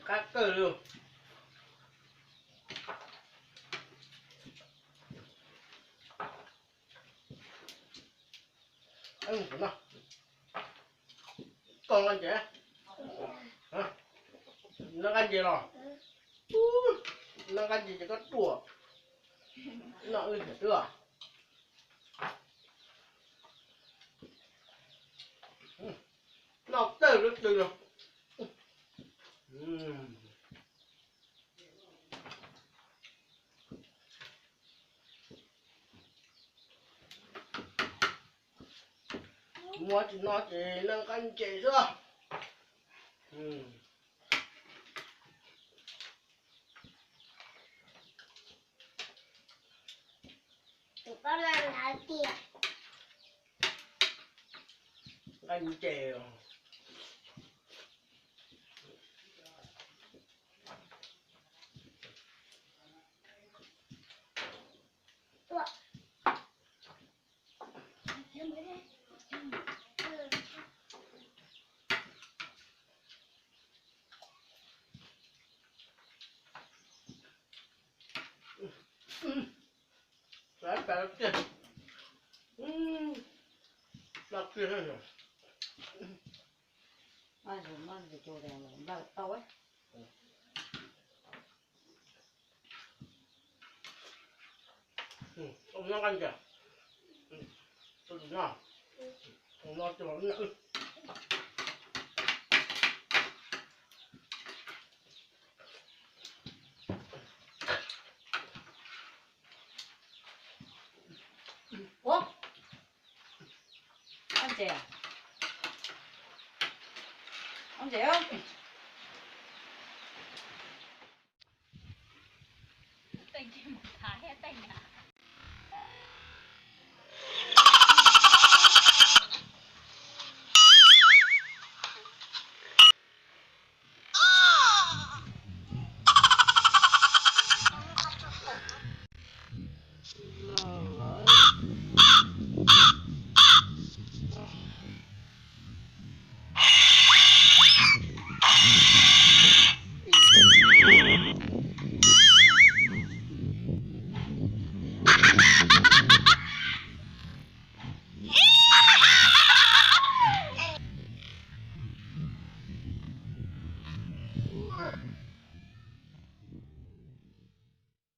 Qab kawg li. Koj nqaij nce, noj nqaij nce los, noj nqaij nce ces koj ruam, noj wb thiam twb. Noj tawg lub tw no. Muab tsis noj ces noj nqaij nce xwb. Nqaij nce. Npaj kiag, npaj kiag. Npaj tau. Noj nqaij nce, no. Ua, ob ntses, ob ntses, teej mus thav thiab teej.